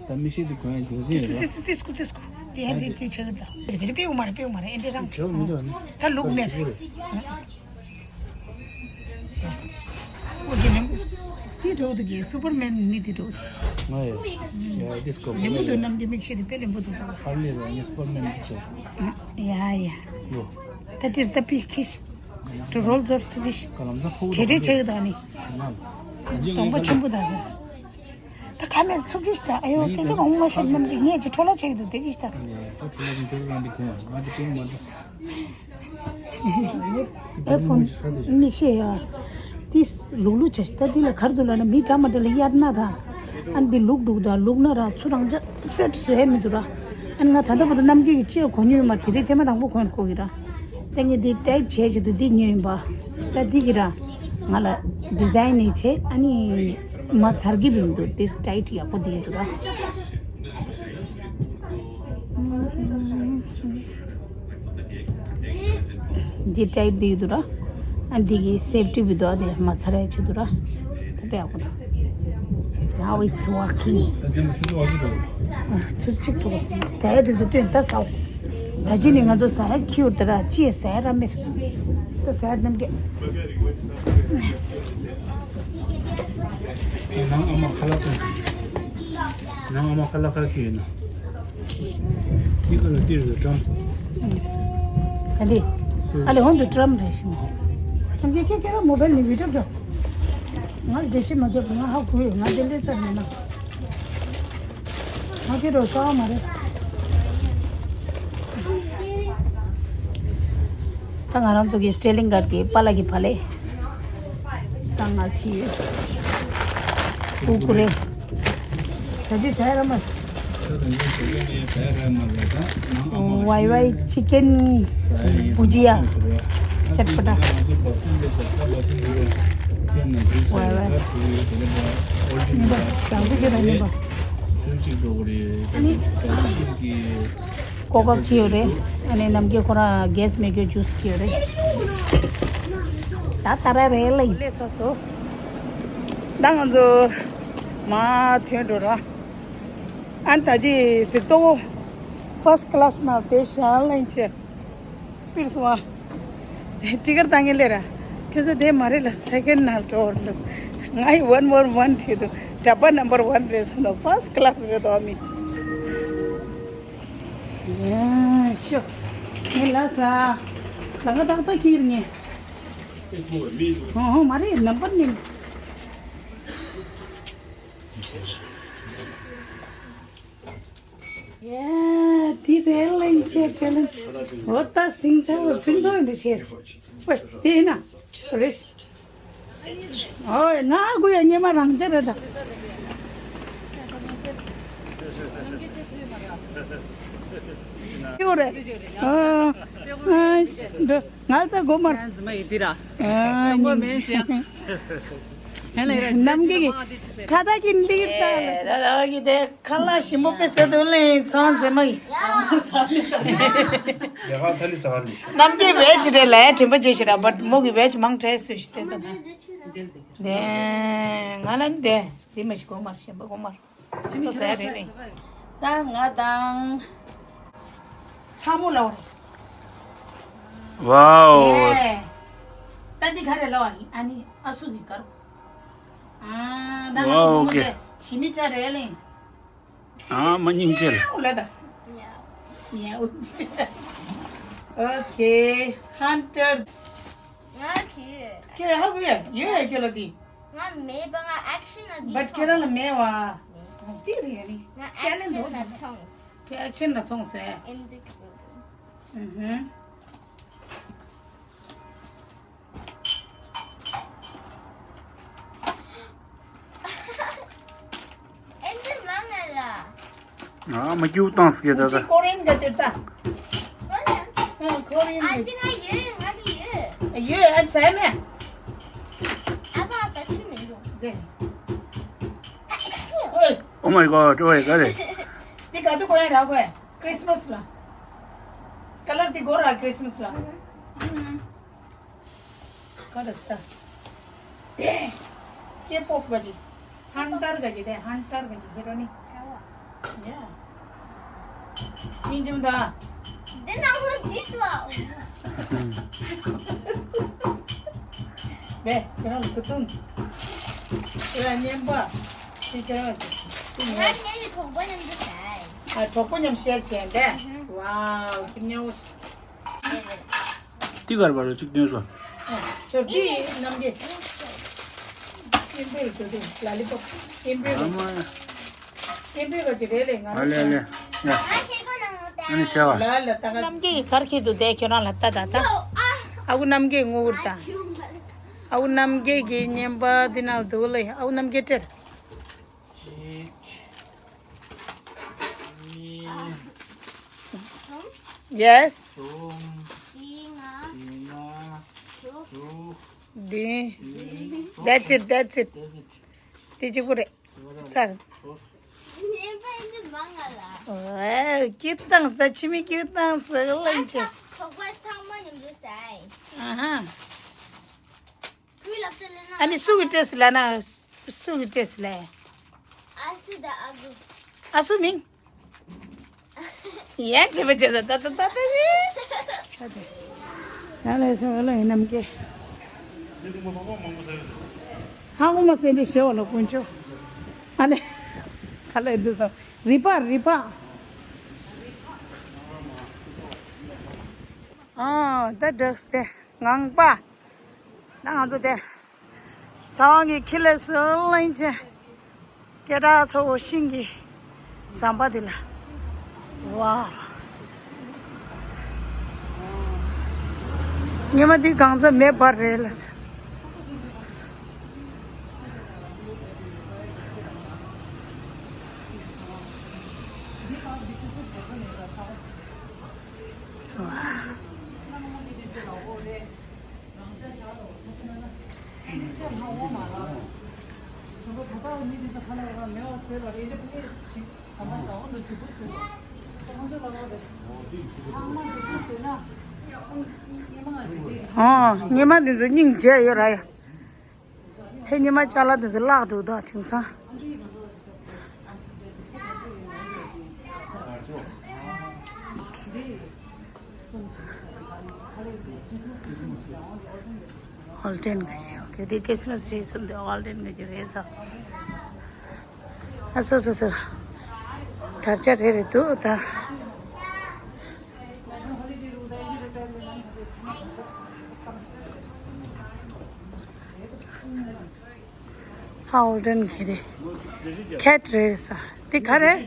ད་མིག་ཤེལ་དེ་གོན་ཡ་རྒྱུ་མཚན་ཡོད་རེད། ཏིས་ཀུ་ཏིས་ཀུ་ཏིས་ཀུ། དེ་ཡ་དེ་དེ་ཆགས་ད། དེ་དེ་སྤེའུ་མ་རེད་སྤེའུ་མ་རེད་ཨེ་འདྲ་རང་། ཆོག་མི་འདུག་ད་ལུག་མེད། ཨོ་དེ་ནམ་དེ་འགྲོ་འདུག་གི་སུ་པར་མན་མི་དེ་འགྲོ། ང་ཡ་ཡ་ཏིས་ཀུ་ལེན་པོ་འདུག་རྣམ་རྒྱལ་མིག་ཤེལ་དེ་དཔེ་ལེན་པོ་འདུག་ཧར་ལེ་ར་ངས་སུ་པར་མན་དེ་ཆོག་ཡ་ཡ། ད་ཏིར་ད་པི་ཁིས། ཏུ་རོལ་ཛོར་ཚུ་བིཤ། ཏྲེ་ཏྲེ་ཆེ་གི་ད་ནི། གདོང་པ་ཆེན་པོ་ད་ཟེར། ད་ཁ་མེར་ཚུ་གིས་ད་ཨ་ཡོ་སྐད་ཆ་གང་མ་བཤད་ནམ་གི་ངས་ཅི་ཁྲོ་ལ་ཆེ་གི་འདུག་དེ་གིས་ད། ད་ཁྲོ་ལ་ཅན་ཁྱོད་རང་འདི་གོང་ང་འདི་ཀྲིང་མ་འདྲ། ཨེ་ཕོན་མིག་ཤེལ་ཡ། ཏིས་ལུག་ལུག་ཆ་ཤི་ད་འདི་ལ་གར་འདུག་ལ་ན་མི་འདྲ་མ་འདྲ་ལ་གཡར་ན་ར། ཨ་འདི་ལུག་འདུག་ད་ལུག་ན་ར་ཚུ་རང་ཅག་སེཊ་བཟོ་ཡས་མི་འདུག་ར། ཨ་ང་ད་ལྟ་བར་དུ་རྣམ་རྒྱལ་གྱི་ལྕེ་གོ་མྱོང་ཡོད་མ་རེད། དེ་རིང་ཐེངས་མ་དང་པོ་གོན་གོ་གི་ར། ད་ངས་འདི་ཊའིཊ་བྱས་བྱས་དུ་འདི་ཉོས་ཡིན་པ། ད་འདི་གི་ར། ང་ལ་ཌི་ཛའིན་ནི་བྱས་ཨ་ནི། མ་ཚར་གི་བི་མི་འདུག་འདི་ཊའིཊ་ཡག་པོ་འདི་ཡོད་འདུག་ར། འདི་ཊའིཊ་འདི་ཡོད་འདུག་ར། ཨ་འདི་གི་སེབ་ཊི་བི་འདུག་ཨ་འདི་མ་ཚར་ཡ་ཆེད་དུ་ར། ད་དཔེ་ཡག་པོ་འདུག Now it's working. ཚུར་གཅིག་ཐུག་ཟ་ཡ་དེ་ཚོ་སྟོན་ད་ཟའོ། ད་ཅི་ནས་ང་ཚོ་ཟ་ཡ་ཁྱི་ཡོད་དེ་ར་ཅི་ཟ་ཡ་ར་མེད། ད་ཟ་ཡ་རྣམ་རྒྱལ། ནང་ཨ་མ་ཁ་ལག་ཐོན། ནང་ཨ་མ་ཁ་ལག་ཁ་ཁྱི་ཡོད་ན། འདི་ཁ་ལ་འདིར་ཡོད་ཀྲམ། ག་འདི། ཨ་ལེ་ཧོན་དུ་ཀྲམ་རེ་ཞིག་ང་གི་ཁྱེད་ཁྱེད་རང་མོ་བེལ་ནས་བི་ཌིའོ་རྒྱོབ། ང་ལ་འགྲེལ་བཤད་མ་རྒྱོབ་ང་ཧ་གོ་ཡོད། ང་དེ་ལས་ཚར་མེད་ན། ང་ཁྱེད་རོ་ས་བ་མ་རེད། ད་ང་རང་ཚོ་གི་སི་ཊེ་ལིང་གར་གི་པཱ་ལགས་ཀྱི་ཕ་ལེ། ད་ང་ཁྱི་ཡོད། ཀུ་ཀུ་རེ། ད་ཅི་ཟ་ཡ་ར་མ། ཝའི་ཝའི་ཅི་ཀན་བུ་ཇི་ཡ། ཅད་པ་ཏ། ཝའི་ཝའི། ཉིན་པ་རང་ཚོ་ཁྱེད་རང་ཉིན་པ། ཨ་ནི། ཀོ་ཀ་ཁྱེར་ཡོད་རེད། ཨ་ནི་རྣམ་རྒྱལ་ཁོ་རང་གེ་སི་མེད་རྒྱུ་ཇུས་ཁྱེར་ཡོད་རེད། ད་ད་ར་རེད་ལེ། ལས་ཚ་སོ། ད་ང་ཚོ་མ་ཐོན་འགྲོ་ར། ཨ་ནི་ད་ཅི་ཙིག་ཏོ་ཕར་སི་ཊི་ཀ་ལ་སི་ནང་དེ་ཤ་ལེན་ཆེ། པིར་སི་མ། ཊི་ཀེཊ་བཏང་ངེས་ལེ་ར། ཁྱོད་ཚོ་དེ་མ་རེད་ལ། སེ་ཀེན་ཌི་ནང་འགྲོ་འོར་ལ། ང་ཡི་ཝན་ཝན་ཝན་བྲིས་འདུག་ཌ་པ་ནམ་བར་ཝན་རེད་ཟེར་འདུག་ཕར་སི་ཊི་ཀི་ལ་སི་རེད་འདུག་ཨ་མི། ཡ་ཤོ། ངས་ལ་ས། ལ་ང་ཏག་ཏག་ཁྱེར་ངས། ཧོ་ཧོ་མ་རེད། ནམ་བར་ནི། ཡ། དེ་རེད་ལན་ཆེ་དྲན། འོ་ད་སིང་ཆ་བོ་སིང་ཚོ་འདི་ཆེ། ཝེ་དེ་ན་རེད། ཨོ་ན་གུ་ཡ་ཉི་མ་རང་ཆ་རེད་ད། ཡོ་རེད། ཨ་ཨ་འདི། ང་ལ་ད་སྒོ་མར། ཡང་ཟི་མ་ཡི་དི་ར། ཨ་ཡོང་སྒོ་མེད་ཟེར། ཧེ་ལ་ཡི་ར། ནམ་གི་གི་ཁ་ད་གི་འདི་ད་ལ། ད་ད་གི་དེ་ཁ་ལ་ཞིམ་པོ་དཔེ་ཟེར་དུ་ལེན་ཚང་ཟི་མ་ཡི། རྒྱ་གར་ཐ་ལི་ས་ག་ནི། ནམ་གི་བེ་ཇི་རེད་ལ་དྲན་པ་བརྗེད་ཤི་ར། བཊ་མོ་གི་བེ་ཇི་མང་དྲས་སུ་ཞི་དེ་ད། དེ་ང་ལ་འདི་འདི་མ་ཞིག་སྒོ་མར་ཞིམ་པོ་སྒོ་མར། ཁོ་ཟ་རེད་རེད། ད་ང་དང་། ཚ་མོ་ལ་བ་རེད། ཝའོ། ཡེ། ད་འདི་ག་རེ་ལ་བ་ཡིན། ཨ་ནི་ཨ་སུ་གི་དཀར་པོ། ཨ་ད་ང་ཝའོ་ཨོ་ཁེ། དེ་ཞི་མི་ཆ་རེད་ལེ། ཨ་མ་སྙིང་རྗེ་ལ། ལ་ད། ཡ། ཡ་ཨོ་ཁེ། ཧན་ཊར། ང་གི། ཁྱེད་ཧ་གོ་ཡ་ཡོད་ཡ་ཁྱོད་ལ་དེ། ང་མེད་པ། ང་ཨེག་ཤན་ལ་འདི། བཊ་ཁྱེད་རང་ལ་མེད་བ། དེ་རེད་ཡ་ནི། ང་ཨེག་ཤན་ལ་ཐོངས། ཁྱེད་ཨེག་ཤན་ལ་ཐོངས་ཟེར། ཨེམ་དི་ཁྱོད། ཨུ་ཧུ། ཨེམ་དི་མང་ང་ལ། ཨ་མ་ཀྱུ་བཏང་སྐད་ད་ད། ཀོ་རིན་ག་ཅིག་ད། ཨ་ཀོ་རིན་ཨ་འདི་ང་ཡོད། ང་འདི་ཡོད། ཡོད་ཨ་ཟ་མེད། ཨ་ཕ་ཟ་ཆུ་མི་འདུག་དེ། ཨོ་མའི་གོ་ཌ། ཨོ་ཡ་ག་རེ། འདི་ག་དུ་གོ་ཡ་ར་གོ་ཡ། ཁྲིས་མས་ལ། ཀ་ལར་འདི་གོ་ར་ཁྲིས་མས་ལ། ཨུ་ཧུ། ག་རེ་ད། དེ། སྐྱེ་པོ་ག་ཅི། ཧན་ཏར་ག་ཅི་དེ། ཧན་ཏར་ག་ཅི་ཧེ་རོ་ནི། ཡ། ཡིན་ཅུང་ད། དེ་ནང་ལ་འདི་ལ། དེ་ཁྱེད་རང་ལ་ཁུ་ཐུང་། ཁྱེད་རང་བརྙན་པ། དེ་ཁྱེད་རང་ལ་ཁུ་ཐུང་། ང་ངའི་གྲོགས་པོ་མཉམ་དུ་ཟ། ཨ་གྲོགས་པོ་མཉམ་ཤེར་བྱས་འདས། ཝའོ་ཁྱིམ་ཉལ་བོ། ཏི་གར་བ་རུ་གཅིག་སྟོན་སོ། ཨ་ཅོ་ཏི་ནམ་གྱི། ཨིན་པེ་ཏོ་ཏོ་ལ་ལི་པོ། ཨིན་པེ་ཨ་མ་ཡ། ཨིན་པེ་ག་ཅི་རེད་ལེ་ང་ཨ་ལེ་ཨ་ལེ། ཡ། ཨ་ནི་ཤ་བ། ལ་ལ་ཏ་ག་ནམ་གྱི་གར་ཁྱེད་དུ་དེ་ཁྱོད་རང་ལ་ཏ་ད་ད། ཨ་ཁུ་ནམ་གྱི་ངུ་གུར་ད། ཨ་ཁུ་ནམ་གྱི་གི་བརྙན་པ་འདི་ནང་འདུག་ལེ། ཨ་ཁུ་ནམ་གྱི་སྤྲེལ། གཅིག་གཉིས། Yes. གསུམ། བཞི་ལྔ། བཞི་ལྔ། དྲུག་དྲུག་འདི། འདི། That's it, that's it. That's it. འདི་གཅིག་པུ་རེད། ཚར། ངན་པ་ཡིན་གྱི་མང་ང་ལ། ཨེ། སྐྱིད་བཏང་ས། ད་ཕྱི་མི་སྐྱིད་བཏང་ས་ལན་ཆེ། ང་ཚ་གྲོགས་པོ་ཚང་མ་མཉམ་དུ་ཟ་ཡིན། ཨ་ཧ། ཨ་ནི་སུ་གི་སྤྲེལ་ཟེར་ལབ་ན། སུ་གི་སྤྲེལ་ཟེར་ལབ། ཨ་སུ་དང་ཨ་ཁུ། ཨ་སུ་མིང་། ཡ་བྱེད་པ་བྱེད་ད་ད་ད་ད་ད་ད་ལས་སོ་ལ་ཡིན་ནམ་སྐྱེ། ཧ་གོ་མ་སེ་འདི་ཞེ་བ་ལ་དཀོན་མཆོག་ཨ་ནི་ག་ལ་འདུག་སོང་རི་པ་རི་པ། ཨ་ད་འགྲིགས་ཏེ་ངང་པ། ད་ང་ཚོ་དེ་ཚ་བ་གི་ཁྱི་ལས་སུ་གླེང་ཆེ། སྐད་གྲགས་ཚ་བོ་ཤིང་གི་ཟམ་པ་འདི་ལ། ཝའོ། ཉི་མ་འདི་གང་ཚ་མེད་པར་རེད་ལ། ཨོ། ཉི་མ་འདི་ཚོ་སྙིང་རྗེ་ཡོད་ར་ཡ། ཚེ་ཉི་མ་ཅ་ལག་དེ་ཚོ་བརླག་འགྲོ་འདུག་དེང་སང་། ཨོལ་ཏན་ག་ཞིག་ཨོ་ཁེ་དེ་ཁྲིས་མས་ཊི་རི་སུམ་དེ་ཨོལ་ཏན་ག་ཞིག་རེད་ས། ཨ་སོ་སོ་སོ། དར་ཆ་རེ་རེ་འདུག་ད། ཧའོ་ཏན་གི་རེད། ཁེ་ཊི་རེད་ས། དེ་ག་རེད།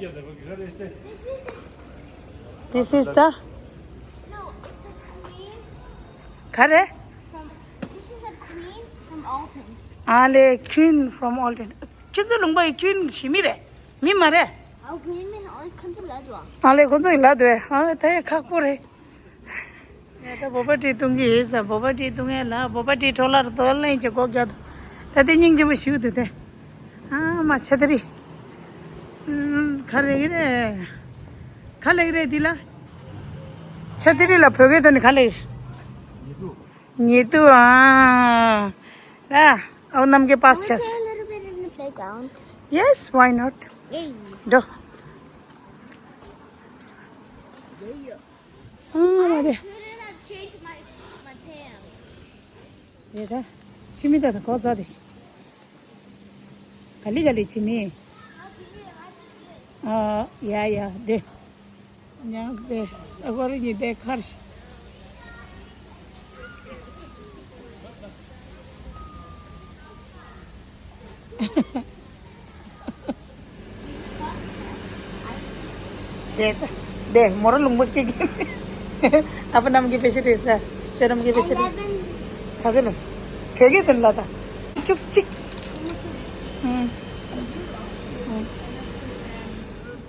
This is the ག་རེད། This is a queen from Alton. ཨ་ལེ། Queen from Alton. ཁྱེད་ཚོ་ལུང་པ་ཡི་ཁུན་ཞི་མི་རེད། མི་མ་རེད། ཨ་ཁུན་མི་ཨ་ཁོང་ཚོ་ལ་དུ། ཨ་ལེ། ཁོང་ཚོ་ཡི་ལ་དུ་ཨེ། ཨ་ད་ཡ་ཁག་པོ་རེད། ཡ་ད་བོ་པ་ཏི་བཏུང་གི་ཡོད་ས། བོ་པ་ཏི་བཏུང་ཡ་ལ་བོ་པ་ཏི་འཕྲོ་ལར་དོ་ལེན་གྱི་སྒོ་རྒྱག་དུ། ད་དེ་སྙིང་རྗེ་པོ་ཞིག་འདུག་དེ། ཨ་མ་ཆ་དེ་རི། ག་རེ་གི་རེད། ག་ལེགས་རེད་འདི་ལ། ཆ་དེ་རི་ལ་བོད་སྐད་ཐོག་ནས་ག་ལེགས། ཉེ་དུ་ཨ། ཨ། ཨོ་ནམ་གྱི་པཱས་ཆེས། Play a little bit in the playground. Yes, why not? Yay. འགྲོ། ཨ་མ་རེད། Couldn't have changed my my pants. རེད་ད། ཕྱི་མི་ད་ད་གོ་ཚ་དེ་ཤི། ག་ལི་ག་ལི་ཕྱི་མི། ཨ་ཡ་ཡ་དེ། ཉང་སྟེ་ཨ་ཁོ་རང་གཉིས་དེ་ཁར་ཤི། དེ་དེ་མོ་ར་ལུང་པ་སྐྱེ་གི། ཨ་ཕ་རྣམས་ཀྱི་པེ་ཤ་དེ་ད་ཁྱོད་རྣམས་ཀྱི་པེ་ཤ་དེ་ག་ཚོད་ལ་བོད་སྐད་དུ་ལ་ད་བཅུ་གཅིག་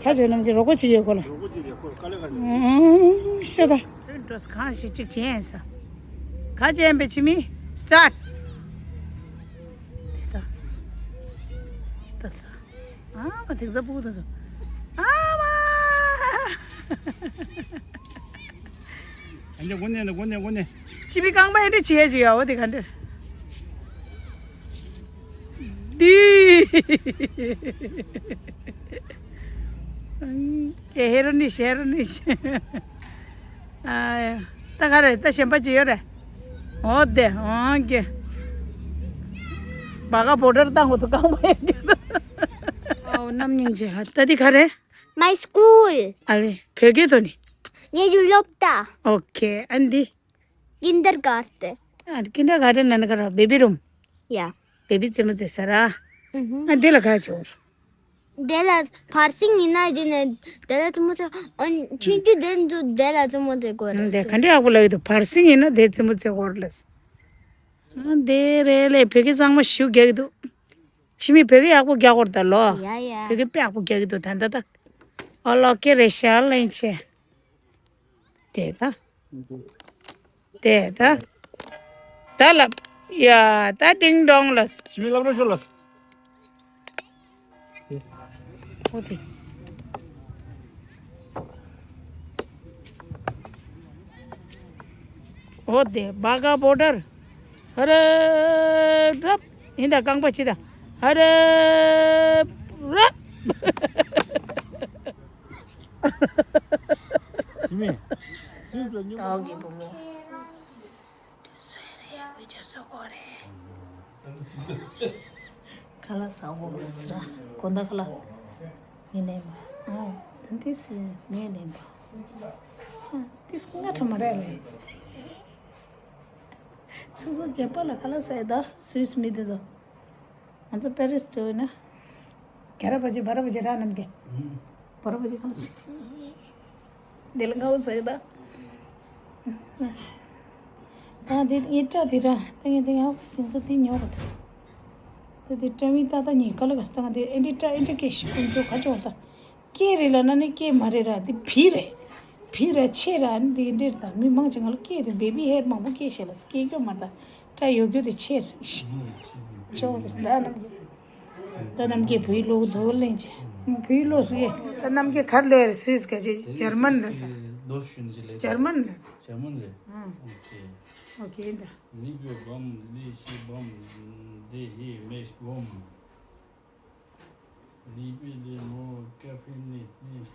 ཁྱོད་ཚོ་རྣམས་ཀྱི་རོགས་པ་ཅིག་ཡོད་ཁོ་ལ། ཤ་ད། ཚོན་འགྲོ་གང་ཞིག་ཅིག་བྱེད་ཡིན་ས། ག་བྱེད་ཡིན་པའི་ཕྱི་མི་start། དེ་ད། ད་ད། ཨ་མ་དེག་ས་ཕུག་ད་ས། ཨ་མ། ཨ་འདྲ་དགོན་ནས་དགོན་ནས་དགོན་ནས། ཅི་བི་རྐང་པ་ཨེ་འདྲ་བྱེད་ཡ་བྱེད་ཡ་འོ་དེ་ག་འདྲ། འདི། ཨེ་ཧེ་རོ་ནི་ཤེ་རོ་ནི་ཤེ། ཨ་ཡ། ད་ག་རེ་ད་གཞན་པ་ཅི་ཡོད་རེད། འོ་དེ་འོ་གེ། བ་ག་བོ་ཊར་བཏང་གོ་ཐུ་རྐང་པ་ཡོད་གེ། ཨའོ་རྣམ་སྙིང་རྗེ་ལ་ད་འདི་ག་རེ། My school. ཨ་ལེ་བོད་སྐད་ཐོག་ནས། ངེད་ཀྱི་སློབ་གྲྭ། ཨོ་ཁེ། ཨ་འདི། Kindergarten. ཨ་kindergarten ན་ན་ག་ར་baby room. Yeah. baby རྩེད་མོ་རྩེ་ས་ར། ཨ་འདི་ལ་ག་ཆོར། དེ་ལ་བར་སིང་ཡིན་ན་ཡིན་ནས་དེ་ལ་རྩེད་མོ་རྩེ། ཨ་ཆུང་ཆུང་དེ་ཚོ་དེ་ལ་རྩེད་མོ་རྩེ་དགོས་རེད། དེ་ག་འདྲ་ཡག་པོ་ལ་ཡོད་དོ། བར་སིང་ཡིན་ན་དེ་རྩེད་མོ་རྩེ་དགོས་རེད་ལ། ཨ་དེ་རེད་ལས་བོད་སྐད་གཙང་མ་ཞུ་རྒྱག་གི་འདུག་ཕྱི་མི་བོད་སྐད་ཡག་པོ་རྒྱག་དགོས་རེད་ད་ལོ། ཡ་ཡ། བོད་སྐད་དཔེ་ཡག་པོ་རྒྱག་གི་འདུག་ད་ད་ད། ཨོ་ལོ་ཀེ་རེད་ཤག་ལེན་ཆེ། དེ་ད། དེ་ད། ད་ལབ། ཡ་ད་ཏིང་ཏོང་ལ། ཕྱི་མི་ལབ་རོགས་ཤོག་ལ། ཨོ་དེ། ཨོ་དེ་བ་ག་བོ་ཊར། ཧ་ར་རབ། ཡིན་ད་རྐང་པ་ཕྱི་ད། ཧ་ར་རབ། ཇི་མི། སུས་ལ་སྨྱུག་མ། ཏའོ་གི་བུ་མོ། དུས་ཚོད་རེད་བི་ཌིའོ་བཟོ་དགོས་རེད། ཁ་ལག་ཟ་དགོས་རེད་ཟེར་ར། དགོང་དག་ཁ་ལག་ངས་ལེན་པ། ཨ་ད་འདི་སི་ངས་ལེན་པ། ཨ་འདི་སི་ང་ཁྲ་མ་རེད་ལེ། ཚུར་ཚུར་རྒྱབ་པ་ལ་ཁ་ལག་ཟ་ཡ་ད་སུས་མི་དེ་ཚོ། ང་ཚོ་པེ་རིས་འགྲོ་ཡིན་ན། ག་ར་བ་ཇི་བ་ར་བ་ཇི་ར་ནམ་གེ། བ་ར་བ་ཇི་གང་སི། དེ་ལ་ངའོ་ཟེར་ད། ད་དེ་ངའི་སྐྲ་དེ་ར་ད་ངས་དེ་ཡང་དེ་ཚོ་དེ་ཉོ་ག་ཐུ། ད་དེ་སྐྲ་མི་ད་ད་ཉིས་ཀ་ལ་ག་སི་ད་ང་དེ་ཨེ་འདྲི་སྐྲ་ཨེ་འདྲི་སྐད་ཤིག་ཀུན་ཅོ་ག་ཅོ་ད། སྐད་རེད་ལ་ན་ནི་སྐད་མ་རེད་ར་དེ་བི་རེད། བི་ར་ཆེ་ར་ནི་དེ་འདྲེར་དང་མི་མང་ཆེ་ང་ལ་སྐད་དེ་བེ་བི་ཧེར་མང་པོ་སྐད་བཤད་ལ་སྐད་སྐྱོ་མ་ད་སྐྲ་ཡོད་རྒྱུ་དེ་ཆེ་རེད། ཅོག་རེད་ད་རྣམ་རྒྱལ། ད་རྣམ་རྒྱལ་བོད་ཡིག་ཀློག་འདུག་ལེན་ཆེ། བོད་ཡིག་ཀློག་སུ་ཡེ། ད་རྣམ་རྒྱལ་གར་ལོས་རེད་སུས་ག་ཆེ་འཇར་མན་རེད་ས། འཇར་མན་རེད། འཇར་མན་རེད། ཨོ་ཁེ་ད། Liebe Bom, Liebe Bom, de he mich Bom. Liebe Lemo, Kaffee nicht, nicht.